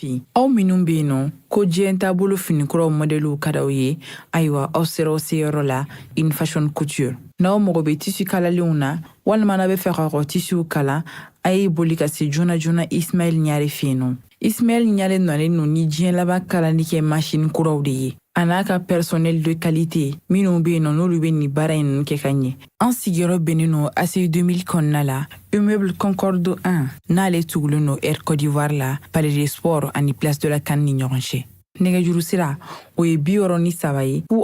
Aw minnu bɛ yen nɔ ko diɲɛ taabolo finikuraw mɔdɛliw ka d'aw ye, ayiwa, aw sera aw seyɔrɔ la, In Fashion Couture. N'aw mago bɛ tissu kalalenw na, walima n'aw bɛ fɛ k'aw ka tissuw kala, a ye boli ka se joona joona Ismaël Ɲare fɛ yen nɔ. Ismaël Ɲare nalen don ni diɲɛ laban kalali kɛ machine kuraw de ye, a n'a ka personnel de qualité minnu bɛ yen nɔ, n'olu bɛ nin baara in ninnu kɛ ka ɲɛ. An sigiyɔrɔ bɛnnen don ACI 2000 kɔnɔna la, immeuble Concorde 1, n'ale tugulen don Air Côte d'Ivoire la, Palais des Sports ani Place de la CAN ni ɲɔgɔn cɛ. Nɛgɛjuru sira, o ye 63 ye, 02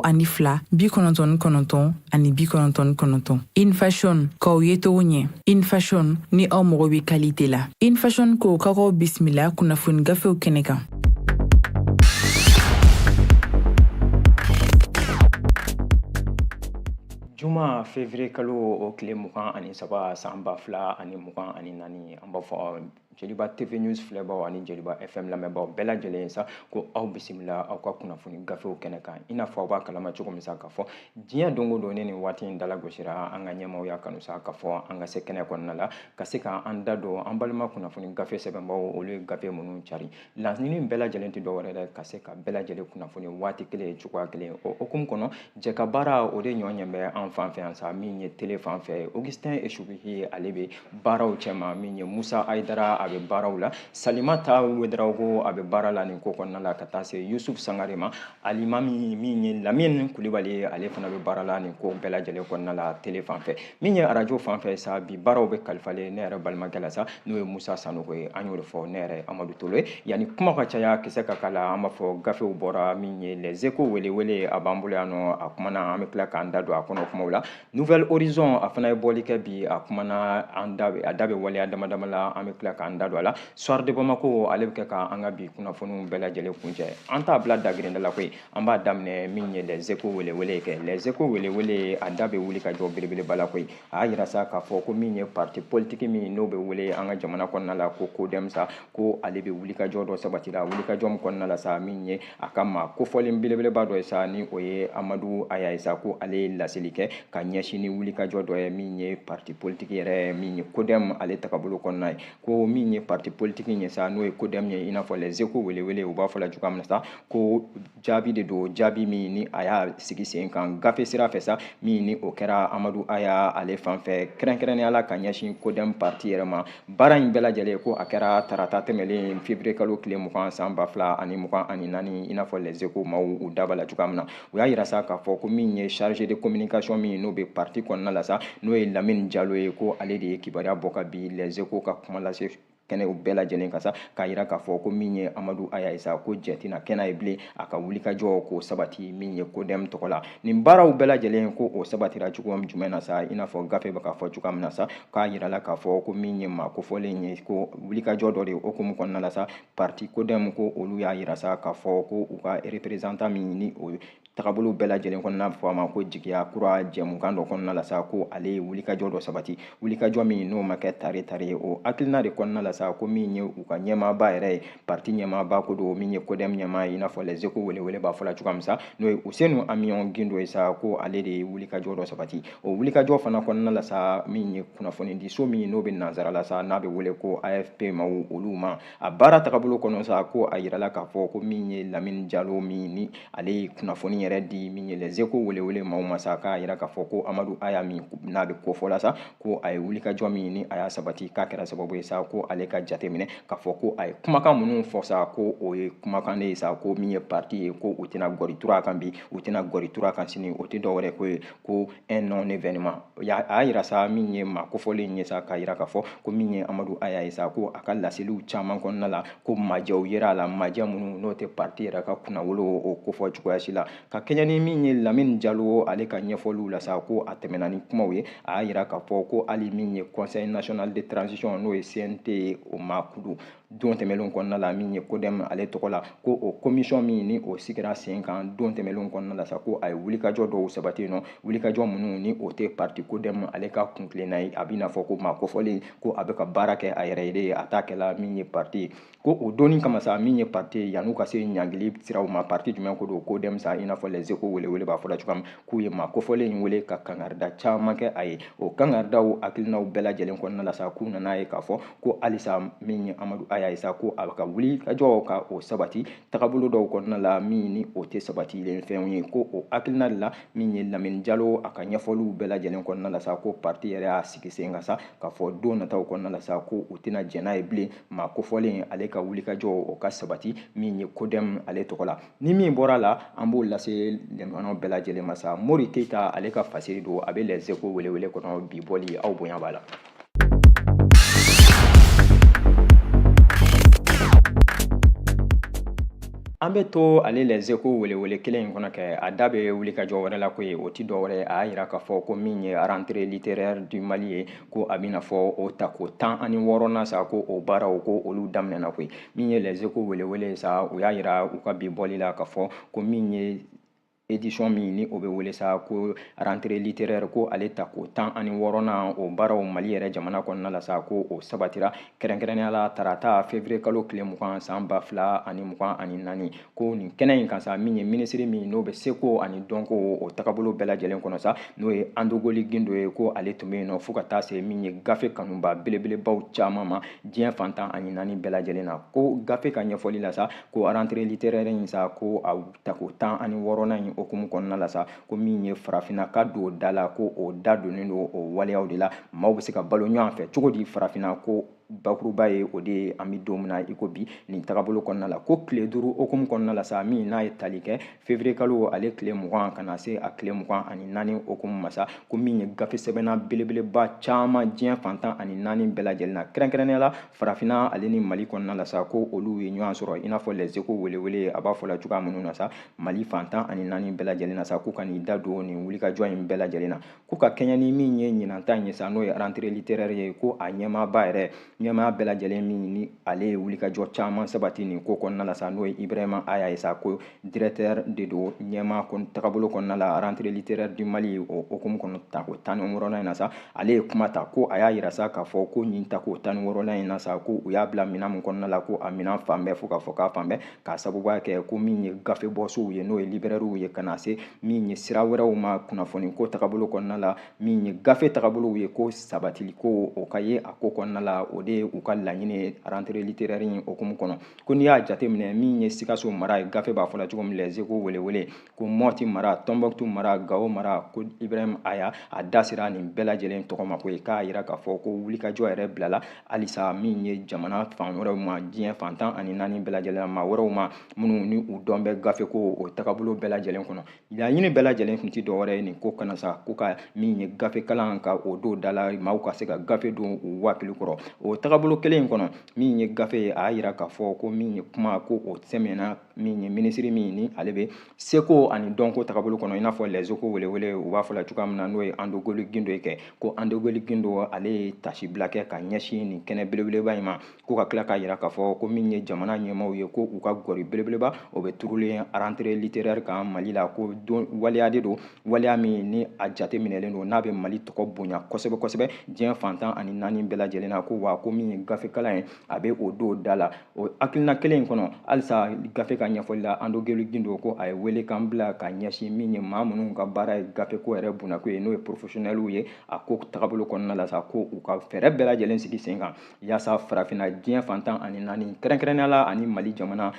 99 ani 99. In Fashion, k'aw ye cogo ɲɛ. In Fashion, ni aw mago bɛ qualité la. In Fashion ko k'aw bisimila kunnafoni gafew kɛnɛ kan. Juma, février kalo o tile 23, san 2024, an b'a fɔ Joliba TV News filɛbaw ani Joliba FM lamɛnbaw bɛɛ lajɛlen sa ko aw bisimila aw ka kunnafoni gafew kɛnɛ kan. I n'a fɔ aw b'a kalama cogo min sa k'a fɔ diɲɛ don o don ni nin waati in dalagosira, an ka ɲɛmaaw y'a kanu sa k'a fɔ an ka se kɛnɛ kɔnɔna la ka se k'an da don an balima kunnafoni gafe sɛbɛnbaw, olu ye gafe minnu cari. Laɲini bɛɛ lajɛlen tɛ dɔwɛrɛ dɛ, ka se ka bɛɛ lajɛlen kunnafoni waati kelen, cogoya kelen. O hukumu kɔnɔ, jɛka baara o de ɲɔ ɲɛ bɛ an fan fɛ yan sa. Min ye télé fan fɛ, Augustin Esubihi, ale bɛ baaraw cɛma. Min ye Musa Ayidara, a bɛ baaraw la. Salimata Wedarawogo, a bɛ baara la nin ko kɔnɔna la, ka taa se Yusuf Sangare ma. Alimami min ye Lamine Kulibali, ale fana bɛ baara la nin ko bɛɛ lajɛlen kɔnɔna la télé fan fɛ. Min ye arajo fan fɛ sa, bi baaraw bɛ kalifalen ne yɛrɛ balimakɛ la sa, n'o ye Musa Sanogo ye. An y'o de fɔ, ne yɛrɛ Amadu Tolo ye. Yanni kuma ka caya, kisɛ ka k'a la, an b'a fɔ gafew bɔra. Min ye Les Échos welewele, a b'an bolo yan nɔ, a kumana, an bɛ tila k'an da don a kɔnɔ kumaw la. Nouvel Horizon, a fana ye bɔli kɛ bi, a kumana, an da a da bɛ waleya dama dama la, an bɛ tila k'an da don a la. Soir de Bamako, ale bɛ kɛ ka an ka bi kunnafoniw bɛɛ lajɛlen kuncɛ. An t'a bila dagirinda la koyi, an b'a daminɛ min ye Les Échos welewele kɛ. Les Échos welewele, a da bɛ wuli ka jɔ belebeleba la koyi. A y'a yira sa k'a fɔ ko min ye parti politique min n'o bɛ wele an ka jamana kɔnɔna la ko CODEM sa, ko ale bɛ wuli ka jɔ dɔ sabati la. Wuli ka jɔ min kɔnɔna la sa, min ye a ka maa kofɔlen belebeleba dɔ ye sa, ni o ye Amadu Aya ye sa, ko ale ye laseli kɛ ka ɲɛsin ni wuli ka jɔ dɔ ye, min ye parti politique yɛrɛ, min ye CODEM ale tagabolo kɔnɔna ye. Ko min ye parti politique ye sa, n'o ye CODEM ye, i n'a fɔ Les Échos welewele u b'a fɔ la cogoya min na sa, ko jaabi de don, jaabi min ni a y'a sigi sen kan gafe sira fɛ sa, min ni o kɛra Amadu Aya ale fan fɛ, kɛrɛnkɛrɛnnenya la ka ɲɛsin CODEM parti yɛrɛ ma. Baara in bɛɛ lajɛlen, ko a kɛra tarata tɛmɛlen, février kalo tile 20, san 2024, i n'a fɔ Les Échos maaw u da b'a la cogoya min na. U y'a yira sa k'a fɔ ko min ye chargé de communication min n'o bɛ parti kɔnɔna la sa, n'o ye Lamine Jalo ye, ko ale de ye kibaruya bɔ ka bi Les Échos ka kuma lase kɛnɛw bɛɛ lajɛlen kan sa, k'a yira k'a fɔ ko min ye Amadu Aya ye sa, ko jɛ tɛna kɛ n'a ye bilen a ka wulikajɔ k'o sabati min ye CODEM tɔgɔ la. Nin baaraw bɛɛ lajɛlen, ko o sabatira cogo jumɛn na sa, i n'a fɔ gafe bɛ k'a fɔ cogoya min na sa, k'a yirala k'a fɔ ko min ye maa kofɔlen ye, ko wulikajɔ dɔ de hukumu kɔnɔna la sa, parti CODEM, ko olu y'a yira sa k'a fɔ ko u ka représentant min ni o tagabolo bɛɛ lajɛlen kɔnɔna fɔ a ma ko jigiya kura jɛmukan dɔ kɔnɔna la sa, ko ale ye wulikajɔ dɔ sabati, wulikajɔ min n'o ma kɛ tare tare ye. O hakilina de kɔnɔna la sa, ko min ye u ka ɲɛmaaba yɛrɛ ye, parti ɲɛmaaba ko don, min ye CODEM ɲɛmaa ye, i n'a fɔ Les Échos welewele b'a fɔ la cogoya min sa, n'o ye Usenu Amiɔn Gindo ye sa, ko ale de ye wulikajɔ dɔ sabati. O wulikajɔ fana kɔnɔna la sa, min ye kunnafonidiso min n'o bɛ nansara la sa, n'a bɛ wele ko AFP maaw, olu ma a baara tagabolo kɔnɔ sa, ko a yirala k'a fɔ ko min ye Lamine Jalo min ni ale ye kunnafoni yɛrɛ di min ye Les Échos welewele maaw ma sa, k'a yira k'a fɔ ko Amadu Aya min n'a bɛ kofɔ la sa, ko a ye wulikajɔ min ni a y'a sabati, k'a kɛra sababu ye sa ko ale ka jateminɛ k'a fɔ ko a ye kumakan minnu fɔ sa, ko o ye kumakan de ye sa, ko min ye parti ye, ko u tɛna gɔri turu a kan bi, u tɛna gɔri turu a kan sini, o tɛ dɔwɛrɛ ko ye ko un non événement. A y'a yira sa, min ye maa kofɔlen ye sa, k'a yira k'a fɔ ko min ye Amadu Aya ye sa, ko a ka laseliw caman kɔnɔna la, ko majɛw yera a la, majɛ minnu n'o tɛ parti yɛrɛ ka kunnawolo o kofɔ cogoya si la. Ka kɛɲɛ ni min ye Lamine Jalo ale ka ɲɛfɔliw la sa, ko a tɛmɛna ni kumaw ye, a y'a yira k'a fɔ ko hali min ye Conseil national de transition, n'o ye CNT ye, o ma kudu don tɛmɛnlenw kɔnɔna la, min ye CODEM ale tɔgɔ la, ko o commission min ni o sigira sen kan don tɛmɛnlenw kɔnɔna la sa, ko a ye wulikajɔ dɔw sabati yen nɔ, wulikajɔ minnu ni o tɛ parti CODEM ale ka kuntilenna ye, a b'i n'a fɔ ko maa kofɔlen ko a bɛ ka baara kɛ a yɛrɛ ye, a t'a kɛla min ye parti ye. Ko o donni kama sa, min ye parti ye, yan'u ka se ɲangili siraw ma, parti jumɛn ko don, CODEM sa, i n'a fɔ Les Échos welewele b'a fɔ la cogoya min, k'u ye maa kofɔlen in wele ka kangarida caman kɛ a ye. O kangaridaw hakilinaw bɛɛ lajɛlen kɔnɔna la sa, k'u nana ye k'a fɔ ko halisa min ye Amadu Aya ye sa, ko a ka wuli ka jɔ ka o sabati tagabolo dɔw kɔnɔna la min ni o tɛ sabatilen fɛnw ye. Ko o hakilina de la, min ye Lamine Jalo a ka ɲɛfɔliw bɛɛ lajɛlen kɔnɔna la sa, ko parti yɛrɛ y'a sigi sen kan sa k'a fɔ don nataw kɔnɔna la sa, ko u tɛna jɛn n'a ye bilen maa kofɔlen ale ka wulikajɔ o ka sabati min ye CODEM ale tɔgɔ la. Ni min bɔra la, an b'o lase lamɛnnaw bɛɛ lajɛlen ma sa. Mori Keyita ale ka fasiri don, a bɛ Les Échos welewele kɔnɔ bi bɔli, aw bonya b'a la. An bɛ to ale Les Échos welewele kelen in kɔnɔ kɛ, a da bɛ wulikajɔ wɛrɛ la ko ye, o ti dɔwɛrɛ, a y'a yira k'a fɔ ko min ye rentrée littéraire du Mali ye, ko a bɛna fɔ o tako 16nan sa, ko o baaraw ko olu daminɛna koyi. Min ye Les Échos welewele sa, u y'a yira u ka bi bɔli la k'a fɔ ko min ye édition min ni o bɛ wele sa ko rentrée littéraire, ko ale tako 16nan o baaraw Mali yɛrɛ jamana kɔnɔna la sa, ko o sabatira kɛrɛnkɛrɛnnenya la tarata février kalo tile 20 san 2024. Ko nin kɛnɛ in kan sa, min ye minisiri min n'o bɛ seko ani dɔnko o tagabolo bɛɛ lajɛlen kɔnɔ sa, n'o ye Andogoli Gindo ye, ko ale tun bɛ yen nɔ, fo ka taa se min ye gafe kanuba belebelebaw caman ma diɲɛ fan 14 bɛɛ lajɛlen na. Ko gafe ka ɲɛfɔli la sa, ko rentrée littéraire in sa, ko a tako 16nan in hukumu kɔnɔna la sa, ko min ye farafinna ka don da la, ko o da donnen don o waleyaw de la, maaw bɛ se ka balo ɲɔgɔn fɛ cogo di farafinna, ko bakuruba ye o de ye an bɛ don min na i ko bi nin tagabolo kɔnɔna la. Ko tile 5 hukumu kɔnɔna la sa, min n'a ye tali kɛ février kalo ale tile 20 ka na se a tile 24 hukumu ma sa, ko min ye gafe sɛbɛnna belebeleba caman diɲɛ fan 14 bɛɛ lajɛlen na, kɛrɛnkɛrɛnnenya la farafinna ale ni Mali kɔnɔna la sa, ko olu ye ɲɔgɔn sɔrɔ i n'a fɔ Les Échos welewele a b'a fɔ la cogoya minnu na sa, Mali fan 14 bɛɛ lajɛlen na sa, ko ka n'i da don nin wulikajɔ in bɛɛ lajɛlen na. Ko ka kɛɲɛ ni min ye ɲinan ta in ye sa, n'o ye rentrée littéraire ye, ko a ɲɛmaaba yɛrɛ ɲɛmaa bɛɛ lajɛlen min ni ale ye wulikajɔ caman sabati nin ko kɔnɔna la sa, n'o ye Ibrahima Aya ye sa, ko directeur de don ɲɛmaa tagabolo kɔnɔna la rentrée littéraire du Mali o hukumu kɔnɔ tako 16nan in na sa, ale ye kuma ta. Ko a y'a yira sa k'a fɔ ko nin tako 16nan in na sa, ko u y'a bila minɛn min kɔnɔna la, ko a minɛn fan bɛɛ fo k'a fɔ k'a fan bɛɛ k'a sababuya kɛ ko min ye gafe bɔsow ye, n'o ye librairies ye, ka na se min ye sira wɛrɛw ma kunnafoni ko tagabolo kɔnɔna la, min ye gafe tagabolow ye, ko sabatili ko o ka ye a ko kɔnɔna la, o de ye u ka laɲini ye rentrée littéraire in hukumu kɔnɔ. Ko n'i y'a jateminɛ, min ye Sikaso mara ye, gafe b'a fɔ la cogo min Les Échos welewele, ko Mɔti mara, Tɔnbɔkutu mara, Gawo mara, ko Ibrahim Aya a da sera nin bɛɛ lajɛlen tɔgɔ ma, ko k'a yira k'a fɔ ko wulikajɔ yɛrɛ bilala halisa min ye jamana fan wɛrɛw ma, diɲɛ fan 14 bɛɛ lajɛlen ma wɛrɛw ma minnu ni u dɔn bɛ gafe ko o tagabolo bɛɛ lajɛlen kɔnɔ. Laɲini bɛɛ lajɛlen tun ti dɔwɛrɛ ye nin ko kana sa, ko ka min ye gafe kalan ka o don da la, maaw ka se ka gafe don u wakili kɔrɔ. O tagabolo kelen in kɔnɔ, min ye gafe ye, a y'a yira k'a fɔ ko min ye kuma ko o sɛmɛna min ye minisiri min ni ale bɛ seko ani dɔnko tagabolo kɔnɔ, i n'a fɔ Les Échos welewele u b'a fɔ la cogoya min na, n'o ye Andogoli Gindo ye kɛ, ko Andogoli Gindo ale ye tasibila kɛ ka ɲɛsin nin kɛnɛ belebeleba in ma, ko ka tila k'a yira k'a fɔ ko min ye jamana ɲɛmaaw ye, ko u ka gɔri belebeleba o bɛ turulen rentrée littéraire kan Mali la, ko don waleya de don, waleya min ni a jate minɛlen don n'a bɛ Mali tɔgɔ bonya kosɛbɛ kosɛbɛ diɲɛ fan 14 bɛɛ lajɛlen na, ko wa ko min ye gafe kalan ye a bɛ o don da la. O hakilina kelen in kɔnɔ halisa gafe ka ɲɛfɔli la, Andogoli Gindo ko a ye wele kan bila ka ɲɛsin min ye maa minnu ka baara ye gafe ko yɛrɛ bunako ye, n'o ye professionnels ye a ko tagabolo kɔnɔna la sa, ko u ka fɛɛrɛ bɛɛ lajɛlen sigi sen kan yaasa farafinna diɲɛ fan 14 kɛrɛnkɛrɛnnenya la ani Mali jamana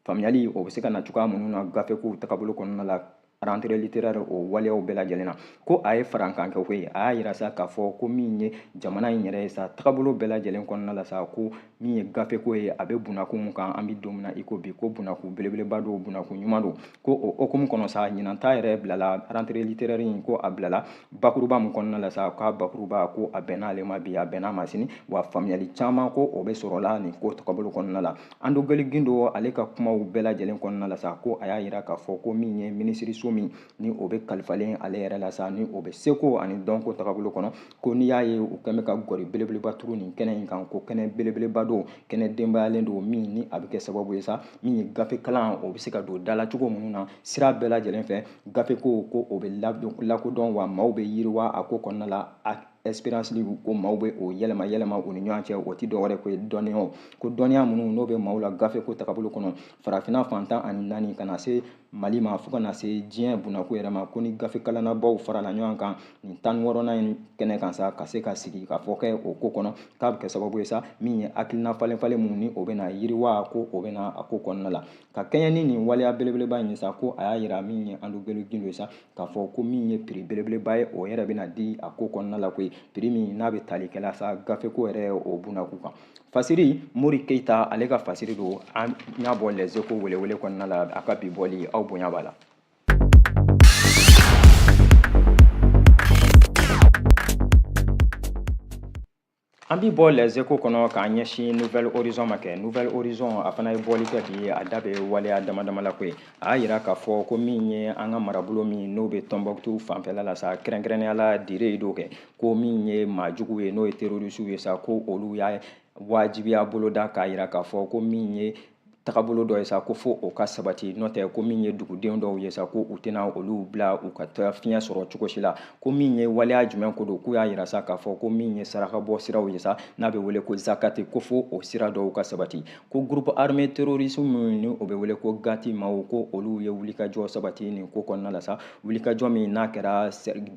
faamuyali o bɛ se ka na cogoya minnu na gafe ko tagabolo kɔnɔna la rentrée littéraire o waleyaw bɛɛ lajɛlen na. Ko a ye farankan kɛ koyi, a y'a yira sa k'a fɔ ko min ye jamana in yɛrɛ ye sa tagabolo bɛɛ lajɛlen kɔnɔna la sa, ko min ye gafe ko ye a bɛ bunakun mun kan an bɛ don min na i ko bi, ko bunakun belebeleba don, bunakun ɲuman don. Ko o hukumu kɔnɔ sa, ɲinan ta yɛrɛ bilala rentrée littéraire in, ko a bilala bakuruba mun kɔnɔna la sa, k'a bakuruba ko a bɛnna ale ma bi, a bɛnna ma sini, wa faamuyali caman ko o bɛ sɔrɔ la nin ko tagabolo kɔnɔna la. Andogoli Gindo ale ka kumaw bɛɛ lajɛlen kɔnɔna la sa, ko a y'a yira k'a fɔ ko min ye minisiriso min ni o bɛ kalifalen ale yɛrɛ la sa, ni o bɛ seko ani dɔnko tagabolo kɔnɔ, ko n'i y'a ye u kɛn bɛ ka gɔri belebeleba turu nin kɛnɛ in kan, ko kɛnɛ belebeleba don, kɛnɛ denbayalen don, min ni a bɛ kɛ sababu ye sa min ye gafe kalan o bɛ se ka don da la cogo minnu na sira bɛɛ lajɛlen fɛ, gafe ko o bɛ lakodɔn, wa maaw bɛ yiriwa a ko kɔnɔna la. A Espérance League ko maaw bɛ o yɛlɛma yɛlɛma u ni ɲɔgɔn cɛ, o tɛ dɔwɛrɛ ko ye dɔnniyaw, ko dɔnniya minnu n'o bɛ maaw la gafe ko tagabolo kɔnɔ farafinna fan 14 ka na se Mali ma fo ka na se diɲɛ bunako yɛrɛ ma, ko ni gafe kalannabaw farala ɲɔgɔn kan nin 16nan in kɛnɛ kan sa, ka se ka sigi ka fɔ kɛ o ko kɔnɔ, k'a bɛ kɛ sababu ye sa min ye hakilina falen falen minnu ni o bɛna yiriwa, ko o bɛna a ko kɔnɔna la. Ka kɛɲɛ ni nin waleya belebeleba in ye sa, ko a y'a yira min ye Andou Guelou Guindo ye sa, k'a fɔ ko min ye prix belebeleba ye, o yɛrɛ bɛna di a ko kɔnɔna la koyi, prix min n'a bɛ tali kɛla sa gafe ko yɛrɛ o bunakun kan. Fasiri Mori Keita ale ka fasiri don, an y'a bɔ Les Échos welewele kɔnɔna la, a ka bi bɔli aw bonya b'a la. An bi bɔ Les Échos kɔnɔ k'an ɲɛsin Nouvel Horizon ma kɛ. Nouvel Horizon a fana ye bɔli kɛ bi, a da bɛ waleya dama dama la koyi. A y'a yira k'a fɔ ko min ye an ka marabolo min n'o bɛ Tombouctou fanfɛla la sa, kɛrɛnkɛrɛnnenya la Dire do kɛ, ko min ye maajugu ye n'o ye terroriste ye sa, ko olu y'a wajibiya boloda k'a yira k'a fɔ ko min ye tagabolo dɔ ye sa, ko fo o ka sabati, n'o tɛ ko min ye duguden dɔw ye sa, ko u tɛna olu bila u ka taa fiɲɛ sɔrɔ cogo si la. Ko min ye waleya jumɛn ko don, k'u y'a yira sa k'a fɔ ko min ye saraka bɔ siraw ye sa, n'a bɛ wele ko zakati, ko fo o sira dɔw ka sabati. Ko groupe armé terroriste min ni o bɛ wele ko GATI maaw, ko olu ye wulikajɔ sabati nin ko kɔnɔna la sa, wulikajɔ min n'a kɛra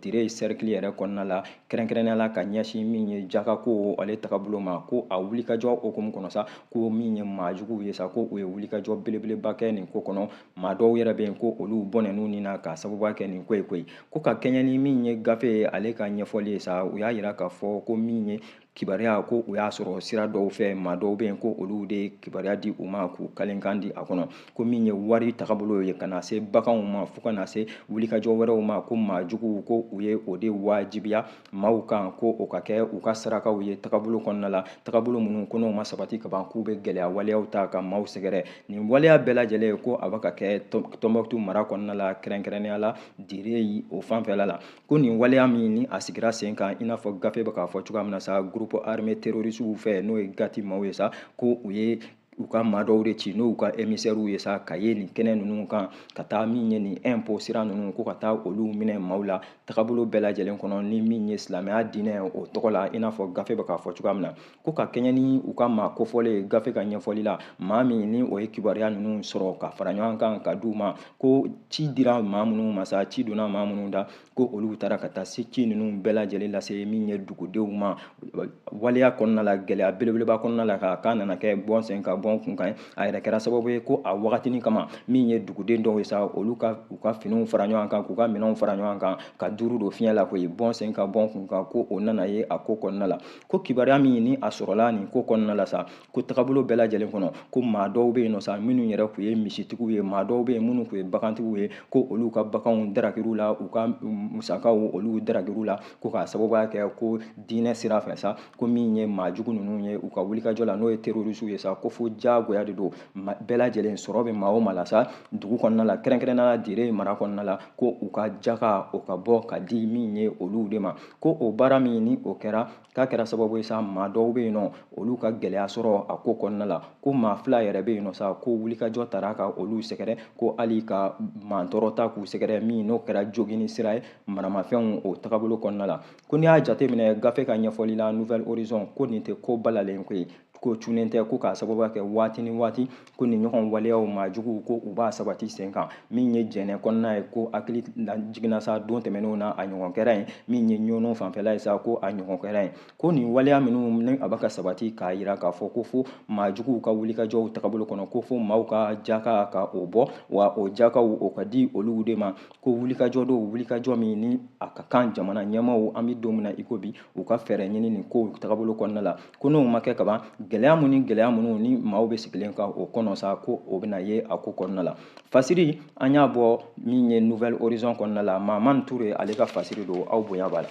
Dire cercle yɛrɛ kɔnɔna la, kɛrɛnkɛrɛnnenya la ka ɲɛsin min ye jakako ale tagabolo ma, ko a wulikajɔ hukumu kɔnɔ sa, ko min ye maajuguw ye sa, ko u ye wulikajɔ belebeleba kɛ nin ko kɔnɔ. Maa dɔw yɛrɛ bɛ yen ko olu bɔnɛn'u ni na k'a sababuya kɛ nin ko ye koyi. Ko ka kɛɲɛ ni min ye gafe ye ale ka ɲɛfɔli ye sa, u y'a yira k'a fɔ ko min ye kibaruya ko u y'a sɔrɔ sira dɔw fɛ, maa dɔw bɛ yen ko olu de ye kibaruya di u ma k'u kalenkan di a kɔnɔ, ko min ye wari tagabolo ye ka na se baganw ma fo ka na se wulikajɔ wɛrɛw ma, ko maajuguw ko u ye o de wajibiya maaw kan ko o ka kɛ u ka sarakaw ye tagabolo kɔnɔna la, tagabolo minnu ko n'o ma sabati ka ban k'u bɛ gɛlɛya waleyaw ta ka maaw sɛgɛrɛ. Nin waleya bɛɛ lajɛlen ko a bɛ ka kɛ Tombouctou mara kɔnɔna la, kɛrɛnkɛrɛnnenya la Dire o fanfɛla la. Ko nin waleya min ni a sigira sen kan, i n'a fɔ gafe bɛ k'a fɔ cogoya min na sa, groupe armé terroriste fɛ n'o ye GATI maaw ye sa, ko u ye u ka maa dɔw de ci n'o y'u ka émissaires ye sa, ka ye nin kɛnɛ ninnu kan ka taa min ye nin impôt sira ninnu, ko ka taa olu minɛ maaw la tagabolo bɛɛ lajɛlen kɔnɔ ni min ye silamɛya diinɛ o tɔgɔ la, i n'a fɔ gafe bɛ k'a fɔ cogoya min na. Ko ka kɛɲɛ ni u ka maa kofɔlen ye gafe ka ɲɛfɔli la, maa min ni o ye kibaruya ninnu sɔrɔ ka fara ɲɔgɔn kan ka d'u ma, ko ci dira maa minnu ma sa, ci donna maa minnu da, ko olu taara ka taa se ci ninnu bɛɛ lajɛlen lase min ye dugudenw ma waleya kɔnɔna la, gɛlɛya belebeleba kɔnɔna la, k'a nana kɛ bɔn sen ka bɔn kun kan ye. A yɛrɛ kɛra sababu ye ko a wagatinin kama min ye duguden dɔw ye sa, olu ka u ka finiw fara ɲɔgɔn kan, k'u ka minɛnw fara ɲɔgɔn kan ka duuru don fiɲɛ la koyi, bɔn sen ka bɔn kun kan, ko o nana ye a ko kɔnɔna la. Ko kibaruya min ni a sɔrɔla nin ko kɔnɔna la sa, ko tagabolo bɛɛ lajɛlen kɔnɔ, ko maa dɔw bɛ yen nɔ sa minnu yɛrɛ tun ye misitigiw ye, maa dɔw bɛ yen minnu tun ye bagantigiw ye, ko olu ka baganw darakir'u la, u ka musakaw olu darakir'u la, ko k'a sababuya kɛ ko diinɛ sira fɛ sa, ko min ye maajugu ninnu ye u ka wulikajɔ la n'o ye terroriste ye sa, ko fo diyagoya de don bɛɛ lajɛlen sɔrɔ bɛ maa o maa la sa dugu kɔnɔna la, kɛrɛnkɛrɛnnenya la Dire mara kɔnɔna la, ko u ka jaka o ka bɔ ka di min ye olu de ma. Ko o baara min ni o kɛra, k'a kɛra sababu ye sa maa dɔw bɛ yen nɔ olu ka gɛlɛya sɔrɔ a ko kɔnɔna la, ko maa fila yɛrɛ bɛ yen nɔ sa, ko wulikajɔ taara ka olu sɛgɛrɛ, ko hali ka mantɔrɔ ta k'u sɛgɛrɛ, min n'o kɛra jogini sira ye maramafɛnw o tagabolo kɔnɔna la. Ko n'i y'a jateminɛ gafe ka ɲɛfɔli la Nouvel Horizon, ko nin tɛ ko balalen ko ye, ko cunnen tɛ, ko k'a sababuya kɛ waati ni waati ko nin ɲɔgɔn waleyaw maajuguw ko u b'a sabati sen kan. Min ye jɛnɛ kɔnɔna ye, ko hakili jiginna sa don tɛmɛnenw na a ɲɔgɔn kɛra yen, min ye ɲɔnɔ fanfɛla ye sa, ko a ɲɔgɔn kɛra yen. Ko nin waleya minnu ni a bɛ ka sabati k'a yira k'a fɔ ko fo maajuguw ka wulikajɔw tagabolo kɔnɔ, ko fo maaw ka jaka ka o bɔ, wa o jakaw o ka di olu de ma, ko wulikajɔ dɔw wulikajɔ min ni a ka kan jamana ɲɛmaaw an bɛ don min na i ko bi u ka fɛɛrɛ ɲini nin ko tagabolo kɔnɔna la. Ko n'o ma kɛ kaban, gɛlɛya mun ni gɛlɛya minnu ni maaw bɛ sigilen kan o kɔnɔ sa, ko o bɛna ye a ko kɔnɔna la. Fasiri an y'a bɔ min ye Nouvel Horizon kɔnɔna la, Mahamani Ture ale ka fasiri don, aw bonya b'a la.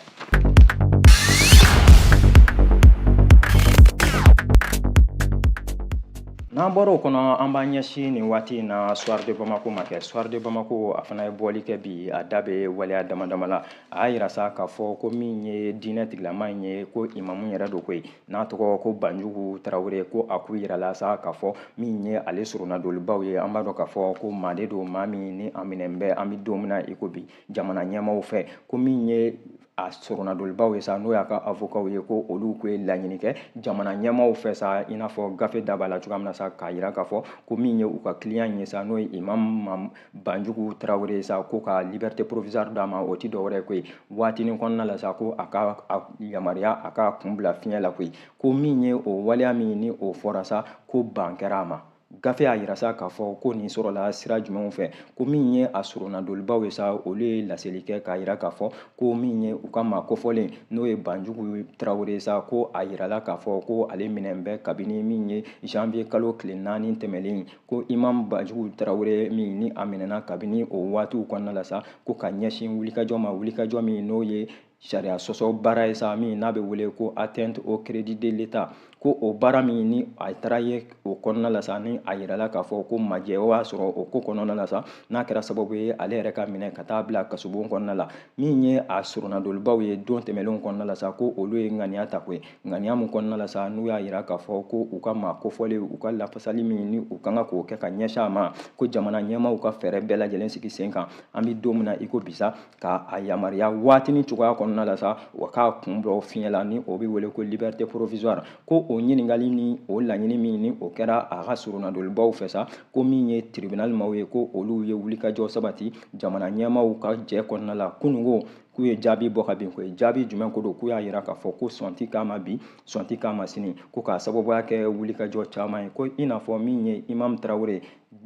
N'an bɔra o kɔnɔ, an b'an ɲɛsin nin waati in na Soir de Bamako ma kɛ. Soir de Bamako a fana ye bɔli kɛ bi, a da bɛ waleya dama dama la. A y'a yira sa k'a fɔ ko min ye diinɛ tigilama in ye, ko imamu yɛrɛ don koyi, n'a tɔgɔ ko Banjugu Tarawele, ko a k'u yirala sa k'a fɔ min ye ale soronadolibaw ye. An b'a dɔn k'a fɔ ko maa de don, maa min ni a minɛn bɛ an bɛ don min na i ko bi jamana ɲɛmaaw fɛ, ko min ye a soronadolibaw ye sa, n'o y'a ka avocats ye, ko olu ko ye laɲini kɛ jamana ɲɛmaaw fɛ sa, i n'a fɔ gafe da b'a la cogoya min na sa, k'a yira k'a fɔ ko min ye u ka client ye sa, n'o ye Imam Banjugu Tarawele ye sa, ko ka liberté provisoire d'a ma. O ti dɔwɛrɛ ye koyi, waatinin kɔnɔna la sa, ko a ka yamaruya a ka kun bila fiɲɛ la koyi. Ko min ye o waleya min ni o fɔra sa, ko ban kɛra a ma. Gafe y'a yira sa k'a fɔ ko nin sɔrɔla sira jumɛnw fɛ. Ko min ye a soronadolibaw ye sa, olu ye laseli kɛ k'a yira k'a fɔ ko min ye u ka maa kofɔlen, n'o ye Banjugu Tarawele ye sa, ko a yirala k'a fɔ ko ale minɛn bɛ kabini min ye janvier kalo tile 4 tɛmɛlen. Ko Imam Banjugu Tarawele min ni a minɛna kabini o waatiw kɔnɔna la sa, ko ka ɲɛsin wulikajɔ ma, wulikajɔ min n'o ye sariya sɔsɔ baara ye sa, min n'a bɛ wele ko atteinte au crédit de l'État. Ko o baara min ni a taara ye o kɔnɔna la sa, ni a yirala k'a fɔ ko majɛ y'a sɔrɔ o ko kɔnɔna la sa, n'a kɛra sababu ye ale yɛrɛ ka minɛ ka taa bila kasobon kɔnɔna la. Min ye a soronadolibaw ye don tɛmɛnlenw kɔnɔna la sa, ko olu ye ŋaniya ta koyi, ŋaniya mun kɔnɔna la sa, n'u y'a yira k'a fɔ ko u ka maa kofɔlen, u ka lafasali min ni u kan ka k'o kɛ ka ɲɛsin a ma, ko jamana ɲɛmaaw ka fɛɛrɛ bɛɛ lajɛlen sigi sen kan an bɛ don min na i ko bi sa, ka a yamaruya waatinin cogoya kɔnɔna la sa, wa k'a kun bɔ fiɲɛ la, ni o bɛ wele ko liberté provisoire. Ko o ɲininkali ni o laɲini min ni o kɛra a ka soronadolibaw fɛ sa, ko min ye tribunal maaw ye, ko olu ye wulikajɔ sabati jamana ɲɛmaaw ka jɛ kɔnɔna la kununko, k'u ye jaabi bɔ ka bin koyi. Jaabi jumɛn ko don? K'u y'a yira k'a fɔ ko sɔn ti k'a ma bi, sɔn ti k'a ma sini, ko k'a sababuya kɛ wulikajɔ caman ye. Ko i n'a fɔ min ye Imam Tarawele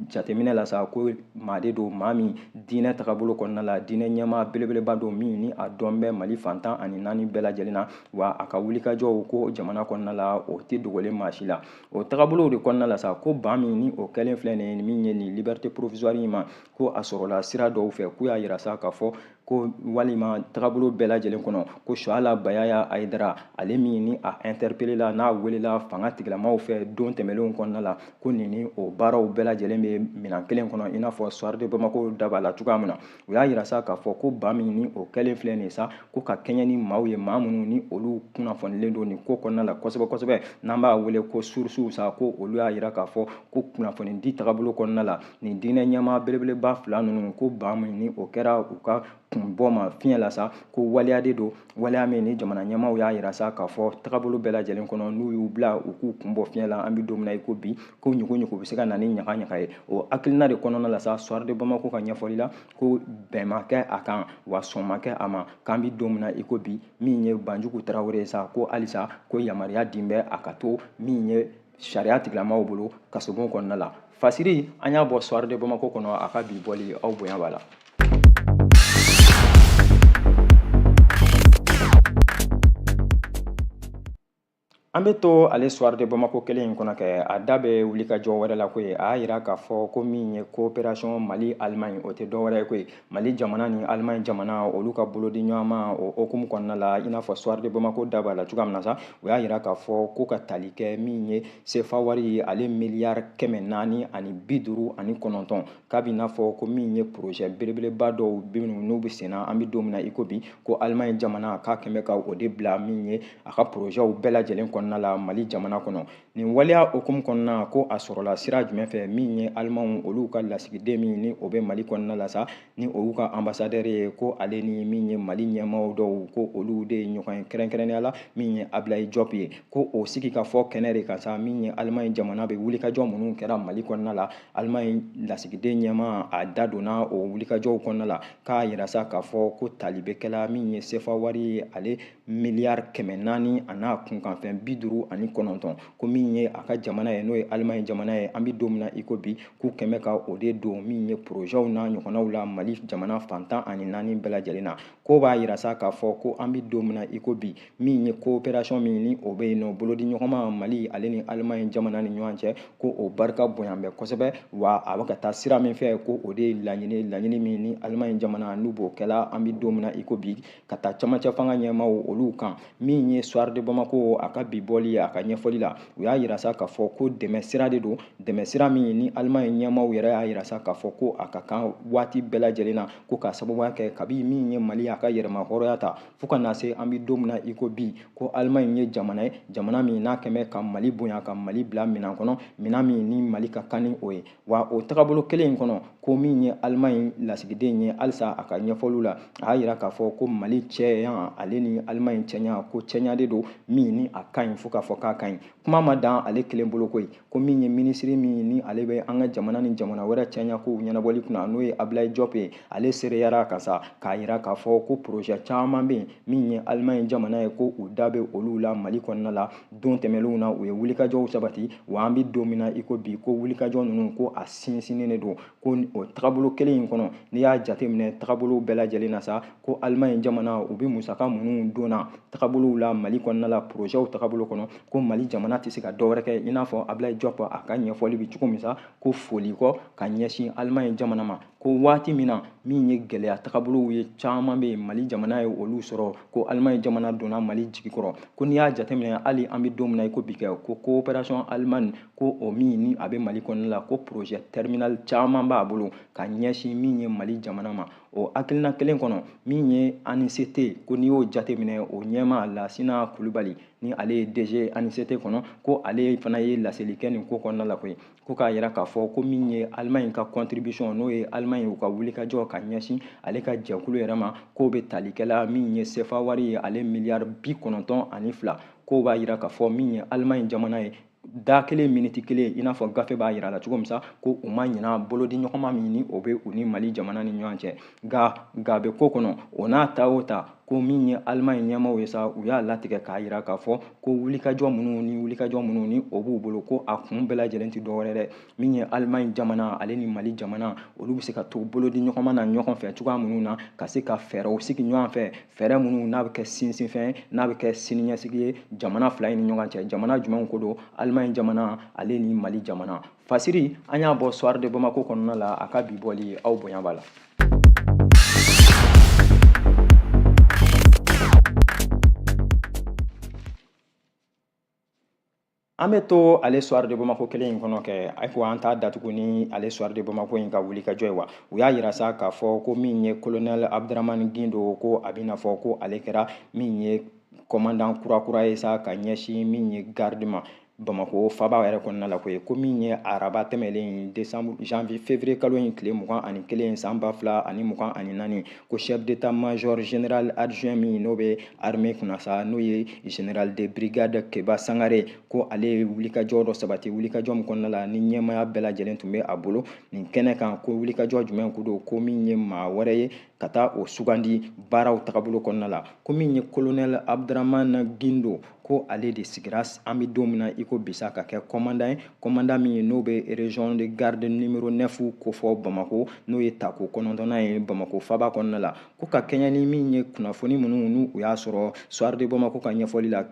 jateminɛ la sa, ko maa de don, maa min diinɛ tagabolo kɔnɔna la, diinɛ ɲɛmaa belebeleba don min ni a dɔn bɛ Mali fantan ani naani bɛɛ lajɛlen na, wa a ka wulikajɔw ko jamana kɔnɔna la o tɛ dogolen maa si la. O tagabolow de kɔnɔna la sa, ko ban min ni o kɛlen filɛ nin ye, min ye nin liberté provisoire in ma, ko a sɔrɔla sira dɔw fɛ. K'u y'a yira sa k'a fɔ ko walima tagabolo bɛɛ lajɛlen kɔnɔ, ko Suala Bayaya Hayidara, ale min ni a interpellé la, n'a welela fanga tigilamaw fɛ don tɛmɛnlenw kɔnɔna la, ko nin ni o baaraw bɛɛ lajɛlen bɛ minɛn kelen kɔnɔ, i n'a fɔ Soir de Bamako da b'a la cogoya min na. U y'a yira sa k'a fɔ ko ban min ni o kɛlen filɛ nin ye sa, ko ka kɛɲɛ ni maaw ye, maa minnu ni olu kunnafonilen don nin ko kɔnɔna la kosɛbɛ kosɛbɛ, n'an b'a wele ko sources sa, ko olu y'a yira k'a fɔ ko kunnafoni di tagabolo kɔnɔna la, nin diinɛ ɲɛmaa belebeleba fila ninnu, ko ban min ni o kɛra u ka kun bɔ ma fiɲɛ la sa, ko waleya de don, waleya min ni jamana ɲɛmaaw y'a yira sa k'a fɔ tagabolo bɛɛ lajɛlen kɔnɔ, n'u y'u bila u k'u kun bɔ fiɲɛ la, an bɛ don min na i ko bi, ko ɲugu-ɲugu bɛ se ka na ni ɲaga-ɲaga ye. O hakilina de kɔnɔna la sa, Soir de Bamako ka ɲɛfɔli la, ko bɛn ma kɛ a kan, wa sɔn ma kɛ a ma, k'an bɛ don min na i ko bi, min ye Banjugu Tarawele ye sa, ko halisa ko yamaruya din bɛ a ka to min ye sariya tigilamaw bolo kasobon kɔnɔna la. Fasiri an y'a bɔ Soir de Bamako kɔnɔ, a ka bi bɔli aw bonya b'a la. An bɛ to ale Soir de Bamako kelen in kɔnɔ kɛ, a da bɛ wulikajɔ wɛrɛ la koyi. A y'a yira k'a fɔ ko min ye coopération Mali Allemagne, o tɛ dɔwɛrɛ ye koyi, Mali jamana ni Allemagne jamana olu ka bolodi ɲɔgɔn ma o hukumu kɔnɔna la, i n'a fɔ Soir de Bamako da b'a la cogoya min na sa, u y'a yira k'a fɔ ko ka tali kɛ min ye CFA wari ale miliyari 459, k'a b'i n'a fɔ ko min ye projet belebeleba dɔw minnu n'u bɛ senna an bɛ don min na i ko bi, ko Allemagne jamana k'a kɛn bɛ ka o de bila min ye a ka projetw bɛɛ lajɛlen kɔnɔna la Mali jamana kɔnɔ. Nin waleya hukumu kɔnɔna, ko a sɔrɔla sira jumɛn fɛ? Min ye Alimanw olu ka lasigiden min ni o bɛ Mali kɔnɔna la sa, ni o y'u ka ambassadeur ye, ko ale ni min ye Mali ɲɛmaaw dɔw, ko olu de ye ɲɔgɔn ye, kɛrɛnkɛrɛnnenya la min ye Ablaye Diop ye, ko o sigi ka fɔ kɛnɛ de kan sa, min ye Allemagne jamana bɛ wulikajɔ minnu kɛra Mali kɔnɔna la, Allemagne lasigiden ɲɛmaa a da donna o wulikajɔw kɔnɔna la, k'a yira sa k'a fɔ ko tali bɛ kɛla min ye CFA wari ye ale miliyari 400 a n'a kunkanfɛn 59, ko min ye a ka jamana ye, n'o ye Allemagne jamana ye, an bɛ don min na i ko bi, k'u kɛn bɛ ka o de don min ye projetw n'a ɲɔgɔnnaw la Mali jamana fantan ani naani bɛɛ lajɛlen na. Ko b'a yira sa k'a fɔ ko an bɛ don min na i ko bi, min ye coopération min ni o bɛ yen nɔ bolodi ɲɔgɔnma Mali ale ni Allemagne jamana ni ɲɔgɔn cɛ, ko o barika bonya bɛ kosɛbɛ, wa a bɛ ka taa sira min fɛ, ko o de ye laɲini, laɲini min ni Allemagne jamana n'u b'o kɛla an bɛ don min na i ko bi, ka taa camancɛ fanga ɲɛmaaw olu kan. Min ye Soir de Bamako a ka bi bɔli a ka ɲɛfɔli la, u y'a yira sa k'a fɔ ko dɛmɛ sira de don, dɛmɛ sira min ni Allemagne ɲɛmaaw yɛrɛ y'a yira sa k'a fɔ ko a ka kan waati bɛɛ lajɛlen na, ko k'a sababuya kɛ kabi min ye Mali y'a ka yɛrɛmahɔrɔnya ta fo ka na se an bɛ don min na i ko bi, ko Allemagne ye jamana ye, jamana min n'a kɛmɛ ka Mali bonya, ka Mali bila minɛn kɔnɔ, minɛn min ni Mali ka kan ni o ye. Wa o tagabolo kelen in kɔnɔ, ko min ye Allemagne lasigiden ye, halisa a ka ɲɛfɔliw la, a y'a yira k'a fɔ ko Mali cɛya ale ni Allemagne cɛɲa, ko cɛɲa de don min ni a ka ɲi fo k'a fɔ k'a ka ɲi. Kuma ma dan ale kelen bolo koyi, ko min ye minisiri min ni ale bɛ an ka jamana ni jamana wɛrɛ cɛɲa kow ɲɛnabɔli kunna, n'o ye Ablaye Diop ye, ale seereyara kan sa k'a yira k'a fɔ ko projet caman bɛ yen min ye Allemagne jamana ye, ko u da bɛ olu la Mali kɔnɔna la. Don tɛmɛnlenw na, u ye wulikajɔw sabati, wa an bɛ don min na i ko bi, ko wulikajɔ ninnu ko a sinsinnen de don. Ko o tagabolo kelen in kɔnɔ, n'i y'a jateminɛ tagabolo bɛɛ lajɛlen na sa, ko Allemagne jamana u bɛ musaka minnu donna tagabolow la Mali kɔnɔna la, projetw tagabolo kɔnɔ, ko Mali jamana tɛ se ka dɔwɛrɛ kɛ, i n'a fɔ Ablaye Diop a ka ɲɛfɔli bɛ cogo min sa, ko foli kɔ ka ɲɛsin Allemagne jamana ma, ko waati min na min ye gɛlɛya tagabolow ye caman bɛ yen Mali jamana ye olu sɔrɔ, ko Allemagne jamana donna Mali jigi kɔrɔ. Ko n'i y'a jateminɛ hali an bɛ don min na i ko bi kɛ, ko coopération allemande, ko o min ni a bɛ Mali kɔnɔna la, ko projet terminal caman b'a bolo ka ɲɛsin min ye Mali jamana ma. O hakilina kelen kɔnɔ, min ye ANICT, ko n'i y'o jateminɛ, o ɲɛmaa Lasina Kulubali ni ale ye DG ANICT kɔnɔ, ko ale fana ye laseli kɛ nin ko kɔnɔna la koyi, ko k'a yira k'a fɔ ko min ye Allemagne ka contribution, n'o ye Allemagne u ka wulikajɔ ka ɲɛsin ale ka jɛkulu yɛrɛ ma, k'o bɛ tali kɛla min ye CFA wari ye ale miliyari 92, k'o b'a yira k'a fɔ min ye Allemagne jamana ye da kelen miniti kelen, i n'a fɔ gafe b'a yira la cogo min sa, ko u ma ɲina bolodi ɲɔgɔnma min ni o bɛ u ni Mali jamana ni ɲɔgɔn cɛ. Nka nka bɛ ko kɔnɔ, o n'a ta o ta, ko min ye Allemagne ɲɛmaaw ye sa, u y'a latigɛ k'a yira k'a fɔ ko wulikajɔ minnu ni wulikajɔ minnu ni o b'u bolo, ko a kun bɛɛ lajɛlen tɛ dɔwɛrɛ dɛ, min ye Allemagne jamana ale ni Mali jamana, olu bɛ se ka to bolodi ɲɔgɔnma na ɲɔgɔn fɛ cogoya minnu na, ka se ka fɛɛrɛw sigi ɲɔgɔn fɛ, fɛɛrɛ minnu n'a bɛ kɛ sinsinfɛn, n'a bɛ kɛ siniɲɛsigi ye jamana fila in ni ɲɔgɔn cɛ. Jamana jumɛnw ko don? Allemagne jamana ale ni Mali jamana. Fasiri an y'a bɔ Soir de Bamako kɔnɔna la, a ka bi bɔli aw bonya b'a la. An bɛ to ale Soir de Bamako kelen in kɔnɔ kɛ, a ko an t'a datugu ni ale Soir de Bamako in ka wulikajɔ ye. Wa u y'a yira sa k'a fɔ ko min ye colonel Abdramane Guindo, ko a bɛna fɔ ko ale kɛra min ye commandant kura ye sa ka ɲɛsin min ye garde ma Bamako faba yɛrɛ kɔnɔna la koyi. Ko min ye araba tɛmɛlen décembre janvier février kalo in tile 21 san 2024, ko chef d'état-major général adjoint min n'o bɛ armée kunna sa, n'o ye général de brigade Keba Sangare, ko ale ye wulikajɔ dɔ sabati, wulikajɔ min kɔnɔna la ni ɲɛmaaya bɛɛ lajɛlen tun bɛ a bolo nin kɛnɛ kan. Ko wulikajɔ jumɛn ko don? Ko min ye maa wɛrɛ ye ka taa o sugandi baaraw tagabolo kɔnɔna la, ko min ye colonel Abdramane Guindo, ko ale de sigira an bɛ don min na i ko bisa ka kɛ commandant ye, commandant min n'o bɛ région de garde numéro 9 kofɔ Bamako, n'o ye tako 9nan ye Bamako faba kɔnɔna la. Ko ka kɛɲɛ ni min ye kunnafoni minnu n'u u y'a sɔrɔ Soir de Bamako ka ɲɛfɔli la,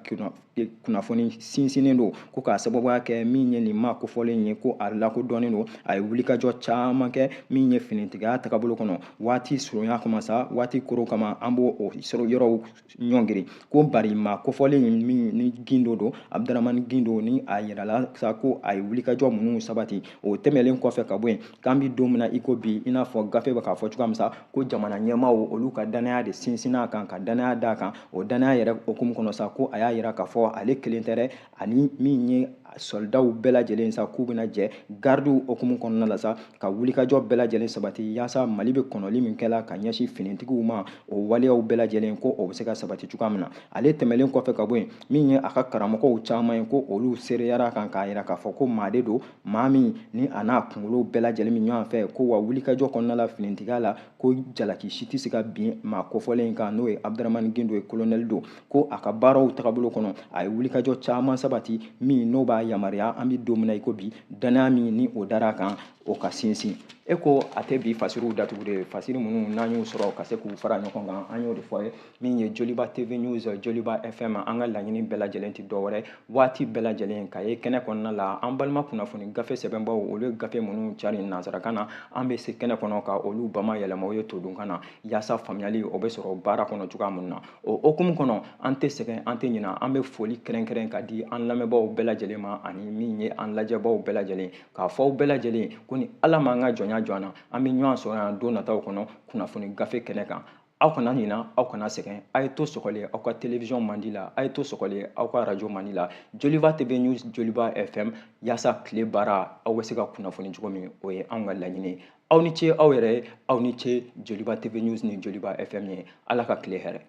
kunnafoni sinsinnen don, ko k'a sababuya kɛ min ye nin maa kofɔlen ye, ko a lakodɔnnen don, a ye wulikajɔ caman kɛ min ye finitigiya tagabolo kɔnɔ. Waati surunya kama sa, waati koro kama, an b'o o sɔrɔ yɔrɔw ɲɔngiri, ko bari maa kofɔlen min ni Guindo don, Abdramane Guindo, ni a yirala sa ko a ye wulikajɔ minnu sabati. O tɛmɛlen kɔfɛ ka bɔ yen, k'an bɛ don min na i ko bi, i n'a fɔ gafe bɛ k'a fɔ cogoya min sa, ko jamana ɲɛmaaw olu ka danaya de sinsinna a kan, ka danaya d'a kan. O danaya yɛrɛ hukumu kɔnɔ sa, ko a y'a yira k'a fɔ ale kelen tɛ dɛ, ani min ye soldaw bɛɛ lajɛlen sa, k'u bɛna jɛ gardiw hukumu kɔnɔna la sa ka wulikajɔ bɛɛ lajɛlen sabati yaasa Mali bɛ kɔnɔli min kɛla ka ɲɛsin finitigiw ma, o waleyaw bɛɛ lajɛlen ko o bɛ se ka sabati cogoya min na. Ale tɛmɛlen kɔfɛ ka bɔ yen, min ye a ka karamɔgɔw caman ye, ko olu seereyara kan k'a yira k'a fɔ ko maa de don, maa min ni a n'a kunkolo bɛɛ lajɛlen min ɲɔgɔn fɛ, ko wa wulikajɔ kɔnɔna la finitigiya la, ko jalaki si tɛ se ka bin maa kofɔlen in kan, n'o ye Abdramane Guindo ye, colonel don, ko a ka baaraw tagabolo kɔnɔ a ye wulikajɔ caman sabati min n'o b'a yamaruya an bɛ don min na i ko bi, danaya min ni o dara a kan o ka sinsin. E ko a tɛ bi fasiriw datugu de, fasiri minnu n'an y'u sɔrɔ ka se k'u fara ɲɔgɔn kan, an y'o de fɔ ye. Min ye Joliba TV News, Joliba FM, an ka laɲini bɛɛ lajɛlen tɛ dɔwɛrɛ waati bɛɛ lajɛlen ka ye kɛnɛ kɔnɔna la. An balima kunnafoni gafe sɛbɛnbaw, olu ye gafe minnu cari nansarakan na, an bɛ se kɛnɛ kɔnɔ ka olu bama yɛlɛma o ye todunkan na, yaasa faamuyali o bɛ sɔrɔ baara kɔnɔ cogoya mun na. O hukumu kɔnɔ, an tɛ sɛgɛn, an tɛ ɲina, an bɛ foli kɛrɛnkɛrɛn ka di an lamɛnbaaw bɛɛ lajɛlen ma, ani min ye an lajɛbaaw bɛɛ lajɛlen, k'a fɔ aw bɛɛ lajɛlen ko ni Ala m'an ka jɔnya jɔ an na, an bɛ ɲɔgɔn sɔrɔ yan don nataw kɔnɔ kunnafoni gafe kɛnɛ kan. Aw kana ɲina, aw kana sɛgɛn, a ye to sɔgɔlen aw ka télévision mandi la, a ye to sɔgɔlen aw ka radio mandi la, Joliba TV News, Joliba FM, yaasa tile baara aw bɛ se ka kunnafoni cogo min, o ye anw ka laɲini. Aw ni ce aw yɛrɛ ye, aw ni ce Joliba TV News ni Joliba FM ye. Ala ka tile hɛrɛ.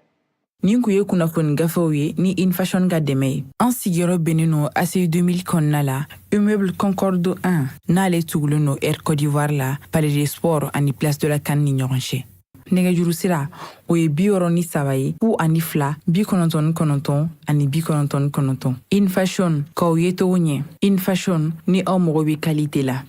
Nin kun ye kunnafoni gafew ye ni Infashion ka dɛmɛ ye. An sigiyɔrɔ bɛnnen no ACI 2000 kɔnɔna la, immeuble Concorde 1, n'ale tugulen no Air Côte d'Ivoire la, Palais des Sports ani Place de la CAN ni ɲɔgɔn cɛ. Nɛgɛjuru sira, o ye 63 ye, 02 99 ani 99. Infashion, k'aw ye cogo ɲɛ. Infashion, ni aw mago bɛ qualité la.